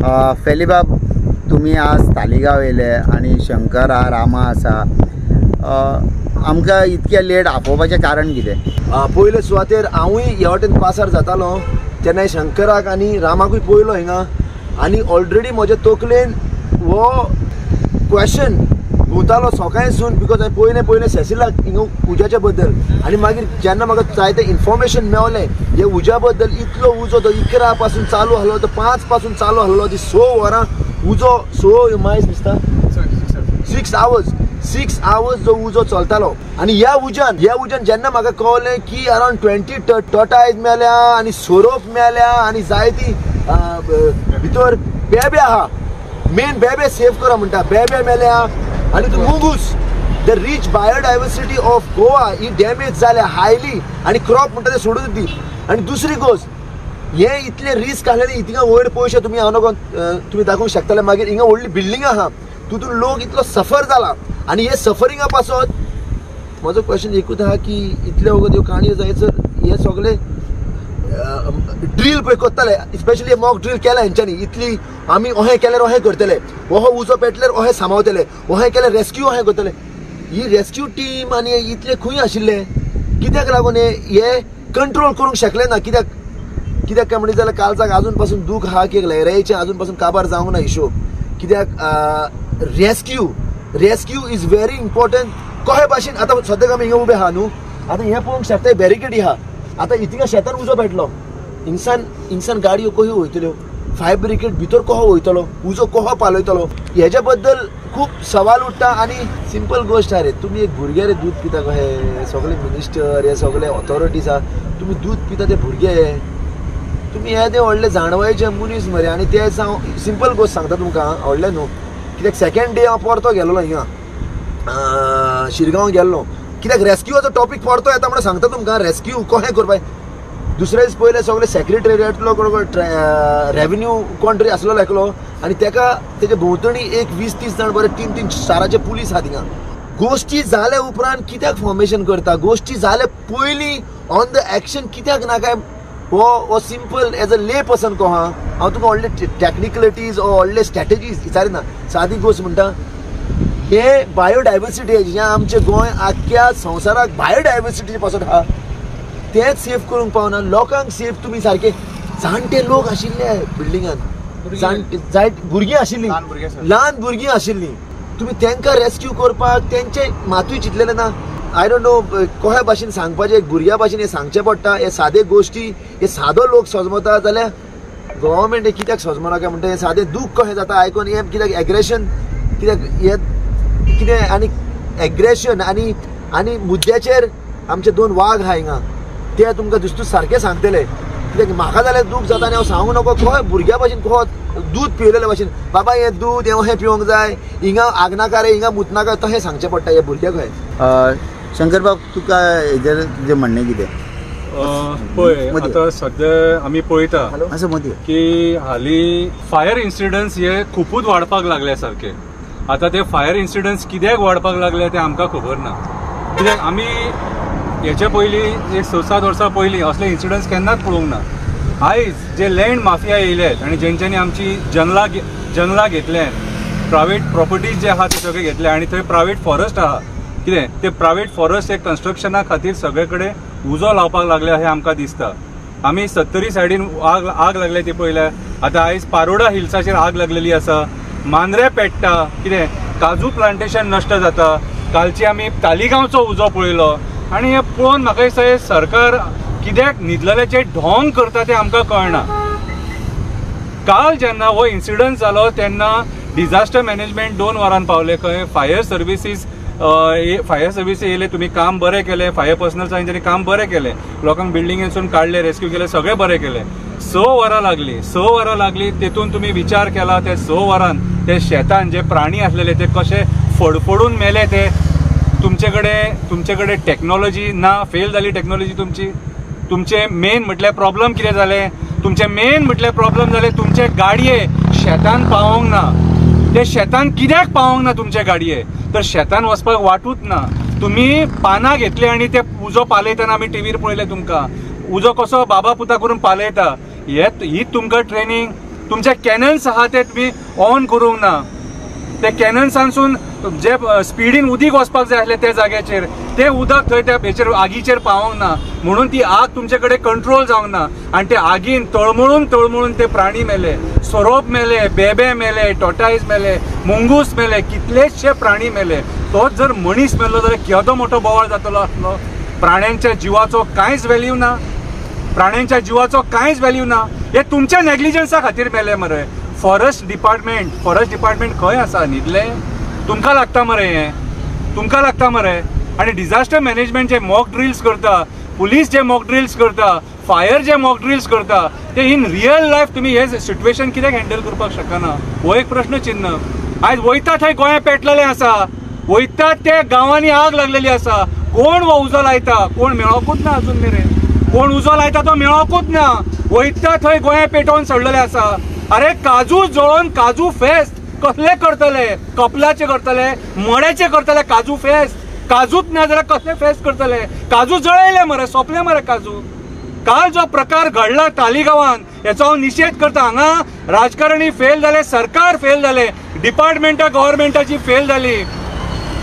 फेलीबाब, तुमी आज तालिगांव येयले आनी शंकर हा, रामा आसा, आमकां इतक्या लेट आपोवपाचें कारण कितें? पयले सुवातेर हांवूय ह्या वाटेन पासार जातालो तेन्ना शंकराक आनी रामाकूय पळयलो हिंगा आनी ऑलरेडी म्हज्या तकलेन हो क्वेश्चन घुंवतालो सकाळसून, because हांवें पयलें पयलें सेसिलाक हिंगा उज्याच्या बद्दल आनी मागीर जेन्ना म्हाका जायतें इन्फॉर्मेशन मेवलें हे उज्या बद्दल, इतलो उजो तो 11 पासून चालू आहलो, तो 5 पासून चालू आहलो, ती 6 वरां उजो, 6 मायज दिसता 6 आवर्स, 6 आवर्स जो उजो चलतालो. आनी ह्या उज्यान जेन्ना म्हाका कळलें की अरावंड 20 टर्टायज मेल्या आनी सोरोप मेल्या आनी जायती भितर बेबे आहा, मेन बेबे सेव करा म्हणटा, बेबे मेल्या आनी तूं मुंगूस. The rich biodiversity of Goa he damage जाल्या हायली आनी क्रॉप म्हणटा ते सोडून दी. आनी दुसरी गोश्ट, हे इतले रिस्क आसलेले, हिंगा वयर पयशे तुमी हांव नको तुमी दाखोवंक शकतले. मागीर हिंगा व्हडली बिल्डिंग आहा, तितून लोक इतलो सफर जाला आनी हे सफरिंगा पासत म्हजो क्वेश्चन एकूच आहा की इतले वगत ह्यो काणयो जायसर हे सगळे ड्रील पळय करतले, स्पेशली मॉक ड्रील केला हेंच्यांनी, इतली आमी अहें केल्यार अहें करतले, ओहो उजो पेटल्यार अहें सांबाळतले, अहें केल्यार रेस्क्यू अहें करतले. ही रेस्क्यू टीम आनी इतले खंय आशिल्ले, कित्याक लागून हे कंट्रोल करूंक शकले ना? कित्याक कित्याक काय म्हणटा जाल्यार कालचाक आजून पासून दूख आहा की लहरायचें आजून पासून काबार जावंक ना हिशोब. कित्याक rescue rescue is very important. कशे भाशेन आतां सद्याक आमी हिंगा उबे आहा न्हू, आतां हें पळोवंक शकता बॅरिकेडी आहा, आतां इतिंगा शेतान उजो पेटलो, हिंगसान गाडयो कश्यो वयतल्यो, फायर ब्रिगेड भितर कसो वयतलो, उजो कसो पालयतलो, हेज्या बद्दल खूब सवाल उठता. आनी सिंपल गोश्ट आहा रे, तुमी एक भुरगे रे दूद पिता कशे, सगळे मिनिस्टर हे सगळे ऑथॉरिटीज आहा, तुमी दूद पिता ते भुरगे, तुमी हे ते व्हडले जाणवायचे मनीस मरे. आनी ते हांव सिंपल गोश्ट सांगता तुमकां, व्हडले न्हू, कित्याक सेकेंड डे हांव परतो गेल्लो हिंगा शिरगांव गेल्लो, कित्याक रेस्क्यूचो टॉपीक परतो येता म्हणून सांगता तुमकां. रेस्क्यू कशें करपाक दुसरे दीस पयले सगळे सेक्रेटरिएटलो रेवेन्यू कोण तरी आसलेलो एकलो आनी तेका तेजे भोंवतणी एक 20-30 जाण बरे 3-3 शाराचे पुलीस आहा थिंगा. गोश्टी जाल्या उपरांत कित्याक फॉर्मेशन करता, गोश्टी जाल्या पयलीं ऑन the action कित्याक ना काय? हो simple as a lay person को हा, हांव तुका व्हडले टॅक्निकलिटीज ओ व्हडले स्ट्रॅटेजीज विचारिना, सादी गोश्ट म्हणटा. हे बायोडायवर्सिटी जें आमचें गोंय आख्ख्या संवसाराक बायोडायवर्सिटीचे पासत आहा, तेंच सेव करूंक पावना. लोकांक सेफ तुमी सारके जाणटे लोक आशिल्ले बिल्डिंगान, जायत भुरगीं आशिल्लीं, ल्हान भुरगीं आशिल्लीं, तुमी तांकां रेस्क्यू करपाक तेंचे मातूय चिंतलेलें ना. I don't know कशे भाशेन सांगपाचें, एक भुरग्या भाशेन हें सांगचें पडटा. हे सादे गोश्टी हे सादो लोक सजमता जाल्यार गव्हर्मेंट हें कित्याक सजमना काय म्हणटा? हें सादें दूख कशें जाता आयकून, हें कित्याक एग्रेशन, कित्याक हें कितें आनी एग्रेशन आनी आनी मुद्द्याचेर आमचे 2 वाग आहा हिंगा, ते तुमकां दुसतूच सारकें सांगतले. कित्याक म्हाका जाल्यार दूख जाता आनी हांव सांगूंक नको खंय भुरग्या भाशेन कहो दूद पियेलेले भाशेन, बाबा हें दूद हें अहें पिवंक जाय, हिंगा आगनाका रे, हिंगा मुतनाका, तशें सांगचें पडटा हे भुरग्याक. खंय शंकर बाब, तुका हेजेर तुजें म्हणणें कितें? पळय आतां सद्या आमी पळयता की हालीं फायर इन्सिडंट्स हे खुबूच वाडपाक लागले सारके. आतां ते फायर इन्सिडंट्स कित्याक वाडपाक लागले ते आमकां खबर ना, कित्याक आमी हेच्या पयलीं एक 6-7 वर्सां पयलीं असले इन्सिडंट्स केन्नाच पळोवंक ना. आयज जे लँड माफिया येयल्यात आनी जेंच्यांनी आमची जंगलां घेतल्यात, प्रायवेट प्रॉपर्टीज जे आहा ते सगळे घेतले आनी थंय प्रायवेट फॉरेस्ट आहा, कितें ते प्रायवेट फॉरेस्ट हे कन्स्ट्रक्शना खातीर सगळे कडेन उजो लावपाक लागले अशें आमकां दिसता. आमी 70 सायडीन आग लागल्या ती पळयल्या, आतां आयज पारोडा हिल्साचेर आग लागलेली आसा, मांद्रे पेट्टा, कितें काजू प्लांटेशन नश्ट जाता. कालची आमी तालिगांवचो उजो पळयलो आनी हें पळोवन म्हाका दिसता हें सरकार कित्याक न्हिदलेल्याचें ढोंग करता तें आमकां कळना. काल जेन्ना हो इन्सिडंट जालो तेन्ना डिजास्टर मॅनेजमेंट 2 वरान पावले खंय, फायर सर्विसीस येयले, तुमी काम बरें केलें, फायर पर्सनल्स तेंच्यांनी काम बरें केलें, लोकांक बिल्डिंगेसून काडले, रेस्क्यू केलें, सगळें बरें केलें. 6 वरां लागली, 6 वरां लागली, तेतून तुमी विचार केला ते 6 वरान ते शेतान जे प्राणी आसलेले ते कशे फडफडून मेले ते. तुमचे कडेन टॅक्नोलॉजी ना, फेल जाली टॅक्नोलॉजी तुमची. तुमचे मेन म्हटल्यार प्रॉब्लम कितें जालें, तुमचे मेन म्हटल्यार प्रॉब्लम जालें तुमचे गाडये शेतान पावोंक ना. ते शेतान कित्याक पावोंक ना तुमचे गाडये, तर शेतान वचपाक वाटूच ना. तुमी पानां घेतली आनी ते उजो पालयतना आमी टिवीर पळयलें तुमकां, उजो कसो बाबा पुता करून पालयता. ही तुमकां ट्रेनींग. तुमचे कॅनन्स आहा ते तुमी ऑन करूंक ना. ते कॅनन्सांसून जे स्पिडीन उदीक वचपाक जाय आसलें त्या जाग्याचेर ते उदक थंय त्या हेचेर आगीचेर पावोंक ना, म्हणून ती आग तुमचे कडेन कंट्रोल जावंक ना. आनी ते आगीन तळमळून तळमळून ते प्राणी मेले, सोरोप मेले, बेबे मेले, टॉटायज मेले, मुंगूस मेले, कितलेशे प्राणी मेले. तोच जर मनीस मेलो जाल्यार केदो मोठो बोवाळ जातलो आसलो. प्राण्यांच्या जिवाचो कांयच व्हॅल्यू ना, प्राण्यांच्या जिवाचो कांयच व्हॅल्यू ना. हे तुमच्या नेग्लिजन्सा खातीर मेले मरे. फॉरेस्ट डिपार्टमेंट, फॉरेस्ट डिपार्टमेंट खंय आसा? न्हिदले? तुमकां लागता मरे हें, तुमकां लागता मरे. आनी डिझास्टर मॅनेजमेंट जे मॉक ड्रिल्स करता, पुलीस जे मॉक ड्रिल्स करता, फायर जे मॉक ड्रिल्स करता, ते इन रियल लायफ तुमी हे सिट्युएशन कित्याक हँडल करपाक शकना? हो एक प्रश्न चिन्ह. आयज वयता थंय गोंया पेटलेलें आसा, वयता त्या गांवांनी आग लागलेली आसा. कोण हो उजो लायता कोण मेळोकूच ना अजून मेरेन, कोण उजो लायता तो मेळोकूच ना. वयता थंय गोंया पेटोवन सोडलेलें आसा. अरे काजू जळोवन काजू फेस्त कसले करतले? कपलाचे करतले, मड्याचे करतले काजू फेस्त? काजूच ना जाल्यार कसले फेस्त करतले? काजू जळयले मरे, सोंपले मरे काजू. काल जो प्रकार घडला तालिगांवान हेचो हांव निशेध करता. हांगा राजकारणी फेल जाले, सरकार फेल जाले, डिपार्टमेंटां गव्हर्मेंटाची फेल जाली.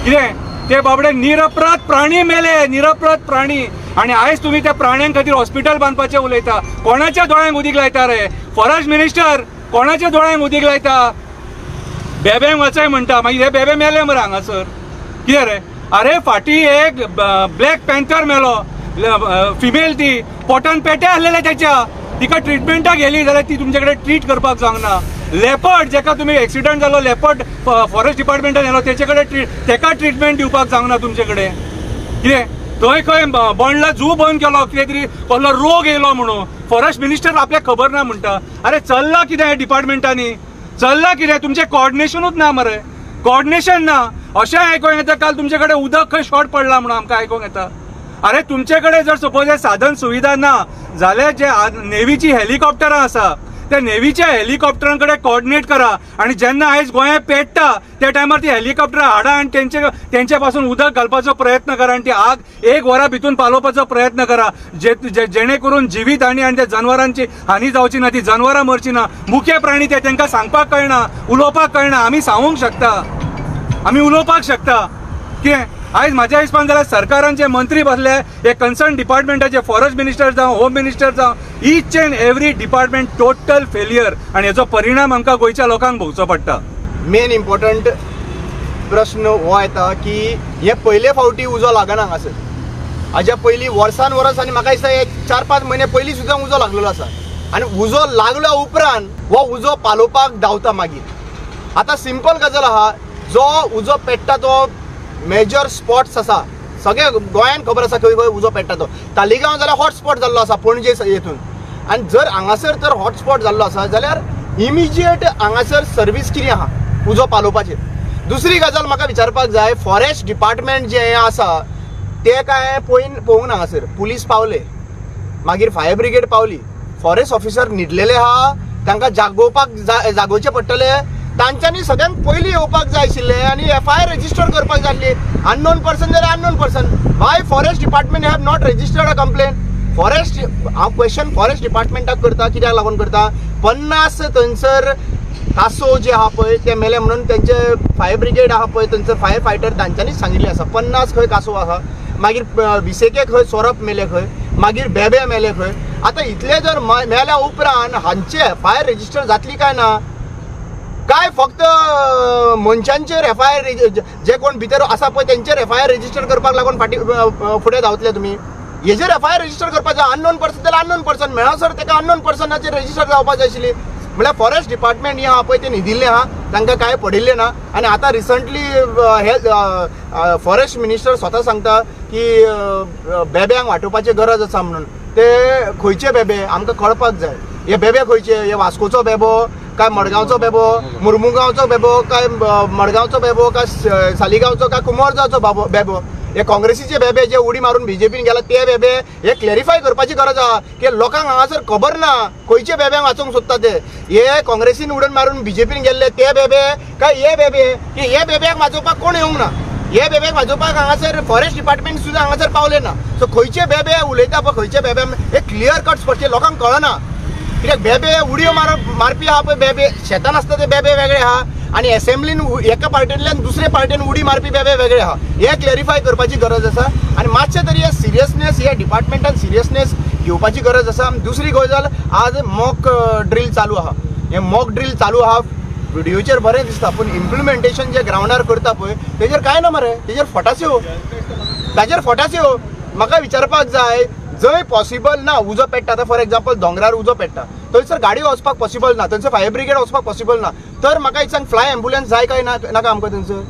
कितें ते बाबडे निरपराध प्राणी मेले, निरपराध प्राणी. आनी आयज तुमी त्या प्राण्यां खातीर हॉस्पिटल बांदपाचें उलयता. कोणाच्या दोळ्यांक उदीक लायता रे फॉरेस्ट मिनिस्टर? कोणाच्या दोळ्यांक उदीक लायता? बेब्यांक वाचय म्हणटा, मागीर हे बेबे मेले मरे हांगासर. कितें रे? अरे फाटीं एक ब्लॅक पॅन्थर मेलो, फिमेल ती पोटान पेटे आसलेले तेच्या, तिका ट्रिटमेंटाक गेली जाल्यार ती तुमचे कडेन ट्रीट करपाक जावंक ना. लेपर्ड जेका तुमी एक्सिडंट जालो, लेपर्ड फॉरेस्ट डिपार्टमेंटान येलो, तेचे कडेन तेका ट्रिटमेंट दिवपाक जावंक ना तुमचे कडेन. कितें थंय खंय बोंडला झू बंद केलो, कितें तरी कसलो रोग येयलो म्हणून फॉरेस्ट मिनिस्टर आपल्याक खबर ना म्हणटा. अरे चल्लां कितें डिपार्टमेंटांनी, चल्लां कितें? तुमचें कोऑर्डिनेशनूच ना मरे, कोऑर्डिनेशन ना. अशें आयकोंक येता काल तुमचे कडेन उदक खंय शॉर्ट पडला म्हणून आमकां आयकोंक येता. अरे तुमचे कडेन जर सपोज साधन सुविधा ना जाल्यार जे नेवीची हेलिकॉप्टरां आसा त्या नेवीच्या हेलिकॉप्टरां कडेन कोऑर्डिनेट करा. आनी जेन्ना आयज गोंया पेट्टा त्या टायमार ती हेलिकॉप्टरां हाडा आनी तेंचे पासून उदक घालपाचो प्रयत्न करा आनी ती आग एक वरा भितून पालोवपाचो प्रयत्न करा, जेणे करून जिवीत हानी आनी त्या जनवरांची हानी जावची ना, ती जनवरां मरची ना. मुख्य प्राणी ते, तांकां सांगपाक कळना, उलोवपाक कळना. आमी सांगूंक शकता, आमी उलोवपाक शकता. कितें आयज म्हाज्या हिसपान जाल्यार सरकारान जे मंत्री बसले, हे कन्सर्न डिपार्टमेंटाचे फॉरेस्ट मिनिस्टर जावं, होम मिनिस्टर जावं, each and every department total failure. आनी हेचो परिणाम आमकां गोंयच्या लोकांक भोगचो पडटा. मेन इम्पॉर्टंट प्रश्न हो येता की हे पयले फावटी उजो लागना हांगासर. हाज्या पयलीं वर्सान वर्स आनी म्हाका दिसता एक 4-5 म्हयने पयलीं सुद्दां उजो लागलेलो आसा. आनी उजो लागल्या उपरांत हो उजो पालोवपाक धांवता मागीर. आतां सिंपल गजाल आहा, जो उजो पेट्टा तो मेजर स्पॉट्स आसा, सगळे गोंयांत खबर आसा खंय खंय उजो पेट्टा तो. तालिगांव जाल्यार हॉटस्पॉट जाल्लो आसा पणजे हेतून. आनी जर हांगासर तर हॉटस्पॉट जाल्लो आसा जाल्यार इमिजिएट हांगासर सर्वीस कितें आहा उजो पालोवपाचेर. दुसरी गजाल म्हाका विचारपाक जाय, फॉरेस्ट डिपार्टमेंट जें आसा ते काय पळोवंक ना हांगासर. पुलीस पावले, मागीर फायर ब्रिगेड पावली, फॉरेस्ट ऑफिसर न्हिदलेले आहा, तांकां जागोवपाक जागोवचें पडटलें. तांच्यांनी सगळ्यांत पयलीं येवपाक जाय आशिल्लें आनी एफ I R register करपाक जाय आसली. अननोन पर्सन जाल्यार unknown person. Why forest department have not registered a complaint? Forest हांव क्वेश्चन फॉरेस्ट डिपार्टमेंटाक करता. कित्याक लागून करता? 50 थंयसर कासो जे आहा पळय ते मेले म्हणून तेंचे फायर ब्रिगेड आहा पळय, थंयसर फायर फायटर तांच्यांनीच सांगिल्लें आसा. 50 खंय कासो आहा, मागीर विसेके खंय सोरप मेले खंय, मागीर बेबे मेले खंय. आतां इतले जर मेल्या उपरांत हांचे एफ I R register जातली काय ना? काय फक्त मनशांचेर एफ I R, जे कोण भितर आसा पळय तेंचेर एफ I R register करपाक लागून फाटी फुडें धांवतले तुमी? हेजेर एफ I R register करपाक जाय. अननोन पर्सन जाल्यार अननोन पर्सन मेळसर तेका अननोन पर्सनाचेर रजिस्टर जावपाक जाय आशिल्ली. म्हळ्यार फॉरेस्ट डिपार्टमेंट हें आहा पळय तें न्हिदिल्लें आहा, तांकां कांय पडिल्लें ना. आनी आतां रिसंटली हे फॉरेस्ट मिनिस्टर स्वता सांगता की बेब्यांक वाटोवपाची गरज आसा म्हणून. ते खंयचे बेबे आमकां कळपाक जाय. हे बेबे खंयचे? हे वास्कोचो बेबो काय मडगांवचो बेबो, मुर्मुगांवचो बेबो काय मडगांवचो बेबो काय सालिगांवचो काय कुमोरगांवचो बेबो? हे काँग्रेसीचे बेबे जे उडी मारून बीजेपीन गेला ते बेबे. हे क्लॅरिफाय करपाची गरज आहा की लोकांक हांगासर खबर ना खंयचे बेब्यांक वाचोवंक सोदता ते. हे काँग्रेसीन उडून मारून बीजेपीन गेल्ले ते बेबे काय हे बेबे? की हे बेब्यांक वाचोवपाक कोण येवंक ना, हे बेब्याक वाजोवपाक हांगासर फॉरेस्ट डिपार्टमेंट सुद्दां हांगासर पावले ना. सो खंयचे बेबे उलयता पळय, खंयचे बेबे हे क्लियर कट स्पश्ट लोकांक कळना. कित्याक बेबे उडयो मारपी आहा पळय, बेबे शेतान आसता ते बेबे वेगळे आहा आनी एसेंब्लीन एका पार्टींतल्यान दुसरे पार्टीन उडी मारपी बेबे वेगळे आहा. हे क्लॅरिफाय करपाची गरज आसा आनी मातशें तरी हे सिरियसनेस ह्या डिपार्टमेंटान सिरियसनेस घेवपाची गरज आसा. दुसरी गजाल, आज मॉक ड्रील चालू आहा. हे मॉक ड्रील चालू आहा, व्हिडियोचेर बरें दिसता पूण इम्प्लिमेंटेशन जे ग्रावंडार करता पळय तेजेर कांय ना मरे, तेजेर फटास्यो, ताजेर फटास्यो. म्हाका विचारपाक जाय, जंय पॉसिबल ना उजो पेट्टा, आतां फॉर एग्जाम्पल दोंगरार उजो पेट्टा थंयसर गाडी वचपाक पॉसिबल ना, थंयसर फायर ब्रिगेड वचपाक पॉसिबल ना, तर म्हाका एक सांग फ्लाय एम्बुलन्स जाय काय ना नाका आमकां थंयसर?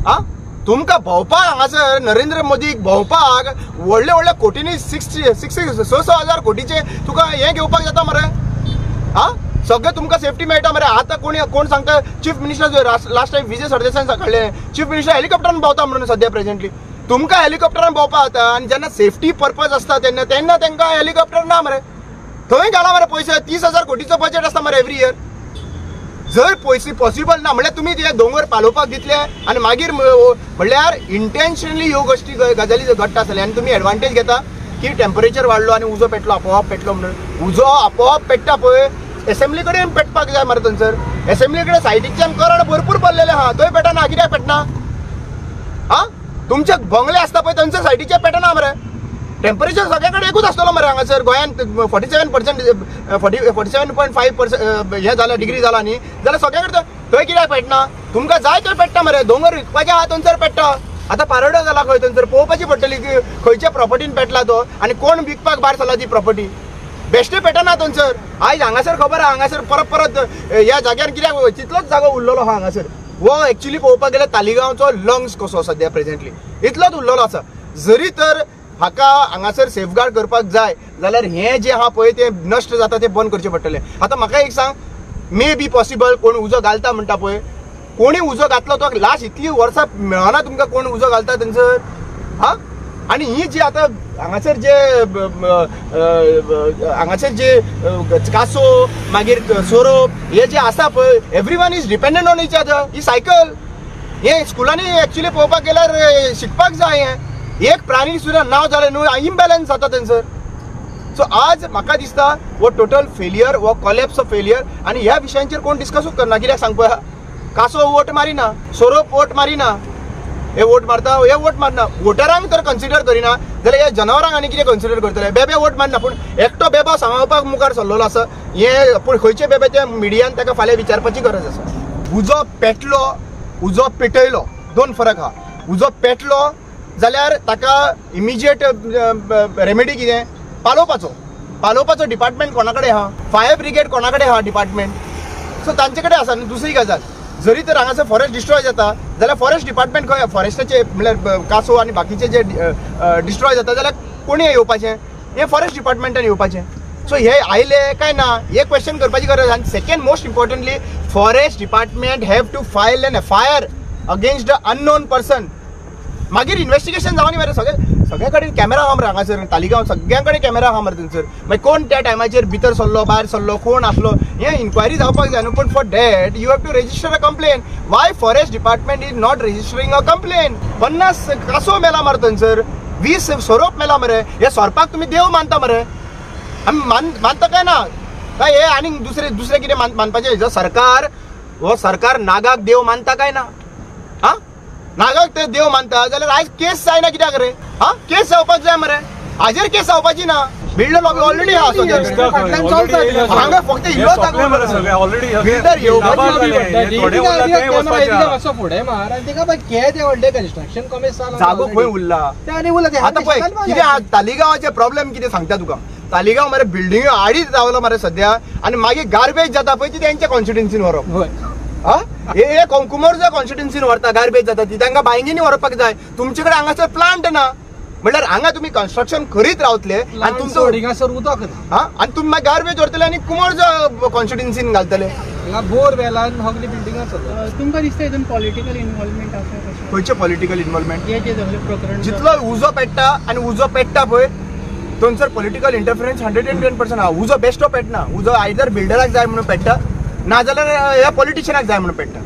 आं, तुमकां भोंवपाक हांगासर नरेंद्र मोदीक भोंवपाक व्हडले व्हडले कोटींनी 6-6 हजार कोटीचे तुका हें घेवपाक जाता मरे. आं, सगळें तुमकां सेफ्टी मेळटा मरे. आतां कोण सांगता chief minister last time Vijay Sardesai काडलें, चीफ मिनिस्टर हेलिकॉप्टरान भोंवता म्हणून सद्या प्रेझेंटली तुमकां हेलिकॉप्टरान भोंवपा जाता आनी जेन्ना सेफ्टी पर्पज आसता तेन्ना तेन्ना तांकां हेलिकॉप्टर ना मरे. थंय घाला मरे पयशे, 30,000 कोटीचो बजेट आसता मरे एवरी इयर. जर पयशे पॉसिबल ना म्हणल्यार तुमी ते दोंगर पालोवपाक दितले आनी मागीर म्हणल्यार इंटेन्शनली ह्यो गोश्टी गजाली घडटा आसतले आनी तुमी एडवांटेज घेता की टेम्परेचर वाडलो आनी उजो पेटलो, आपोआप पेटलो म्हणून. उजो आपोआप पेट्टा पळय एसेंब्ली कडेन पेटपाक जाय मरे थंयसर. एसेंब्ली कडेन सायडीकच्यान करड भरपूर पडलेले आहा, थंय पेटना, कित्याक पेटना? आं, तुमचे बंगले आसता पळय थंयसर सायडीचे पेटना मरे. टेम्परेचर सगळे कडेन एकूच आसतलो मरे हांगासर गोंयांत 47% 47.5% हें जालां डिग्री जाला न्ही, जाल्यार सगळे कडेन थंय कित्याक पेटना? तुमकां जाय थंय पेट्टा मरे. दोंगर विकपाचे आहा थंयसर पेट्टा. आतां पारोडो जाला खंय थंयसर पळोवपाची पडटली की खंयच्या प्रॉपर्टीन पेटला तो आनी कोण विकपाक भायर सरला ती प्रॉपर्टी. बेश्टे पेटना थंयसर. आयज हांगासर खबर आहा, हांगासर परत परत ह्या जाग्यार कित्याक तितलोच जागो उरलेलो आहा हांगासर. हो एक्चुली पळोवपाक गेल्यार तालिगांवचो लंग्स कसो सद्या प्रेझेंटली इतलोच उरलेलो आसा. जरी तर हाका हांगासर सेफगार्ड करपाक जाय जाल्यार हें जें आहा पळय तें नश्ट जाता तें बंद करचें पडटलें. आतां म्हाका एक सांग, मे बी पॉसिबल कोण उजो घालता म्हणटा पळय, कोणी उजो घातलो तो लास्ट इतली वर्सां मेळना तुमकां कोण उजो घालता थंयसर. हा, आनी ही जी आतां हांगासर जे हांगासर जे कासो मागीर सोरोप हे जे आसा पळय, every one is dependent on each other. He cycle हे स्कुलांनी एक्चुली पळोवपाक गेल्यार शिकपाक जाय. हें एक प्राणी सुद्दां नांव जालें न्हू, इम्बॅलन्स जाता थंयसर. सो आज म्हाका दिसता हो टोटल फेलियर, हो कॉलेप्स ऑफ फेलियर. आनी ह्या विशयांचेर कोण डिस्कसूच करना. कित्याक सांग पळय, कासो वोट मारिना, सोरोप वोट मारिना, हे वोट मारता हे वोट मारना. वोटरांक तर कन्सिडर करिना जाल्यार ह्या जनावरांक आनी कितें कन्सिडर करतले? बेबे वोट मारना, पूण एकटो बेबो सांबाळपाक मुखार सरलेलो आसा. हे पूण खंयचे बेबे ते मिडियान ताका फाल्यां विचारपाची गरज आसा. उजो पेटलो, उजो पेटयलो, दोन फरक आहा. उजो पेटलो जाल्यार ताका इमिजिएट रेमेडी कितें? पालोवपाचो. पालोवपाचो डिपार्टमेंट कोणा कडेन आहा? फायर ब्रिगेड कोणा कडेन आहा डिपार्टमेंट? सो तांचे कडेन आसा. आनी दुसरी गजाल, जरी तर हांगासर फॉरेस्ट डिस्ट्रॉय जाता जाल्यार फॉरेस्ट डिपार्टमेंट खंय फॉरेस्टाचे म्हणल्यार कासो आनी बाकीचे जे डिस्ट्रॉय जाता जाल्यार कोणी येवपाचें? हें फॉरेस्ट डिपार्टमेंटान येवपाचें. सो हे आयले काय ना हे क्वेश्चन करपाची गरज. आनी second most importantly, forest department have to file an FIR against the unknown person. मागीर इन्वेस्टिगेशन जावनी मरे. सगळे कडेन कॅमेरा आहा मरे हांगासर तालिगांव, सगळ्यां कडेन कॅमेरा आहा मरे थंयसर. मागीर कोण त्या टायमाचेर भितर सरलो भायर सरलो कोण आसलो हें इन्क्वायरी जावपाक जाय न्हू. पूण for that you have to register a complain. Why forest department is not registering a complain? 50 कासो मेला मरे थंयसर, 20 सोरोप मेला मरे. हे सोरपाक तुमी देव मानता मरे, आमी मानता काय ना? काय हे आनीक दुसरे दुसरे कितें मानपाचें? जो सरकार हो सरकार नागाक देव मानता काय ना? आं, नागाक ते देव मानता जाल्यार आयज केस जायना कित्याक रे? हा, केस जावपाक जाय मरे, हाजेर केस जावपाची ना. बिल्डर लॉबी ऑलरेडी आहा, हांगा फक्त इल्लो बिल्डर जागो खंय उरला आतां पळय कितें तालिगांवाचे प्रॉब्लेम कितें सांगता तुका. तालिगांव मरे बिल्डिंग्यो आडीच रावला मरे सद्या, आनी मागीर गार्बेज जाता पळय ती तेंच्या कॉन्स्टिट्युन्सीन व्हरप. हे कुंकुमोर्जा कॉन्स्टिट्युन्सीन व्हरता, गार्बेज जाता ती तांकां बायंगिनी व्हरपाक जाय. तुमचे कडेन हांगासर प्लांट ना म्हणल्यार हांगा तुमी कन्स्ट्रक्शन करीत रावतले आनी तुमचो उदक ना, आनी तुमी मागीर गार्बेज व्हरतले आनी कुंकुमोर्जा कॉन्स्टिट्युन्सीन घालतले. बोर वेलान सगळी बिल्डिंगां. तुमकां दिसता हितून पॉलिटिकल इन्वॉल्वमेंट आसा? खंयचें पॉलिटिकल इन्वॉल्वमेंट? प्रकरण जितलो उजो पेट्टा आनी उजो पेट्टा पळय थंयसर पॉलिटिकल इंटरफिरन्स 110% आहा. उजो बेश्टो पेटना, उजो आयदर बिल्डराक जाय म्हणून पेट्टा, नाजाल्यार ह्या पॉलिटिशियनाक जाय म्हणून पेट्टा.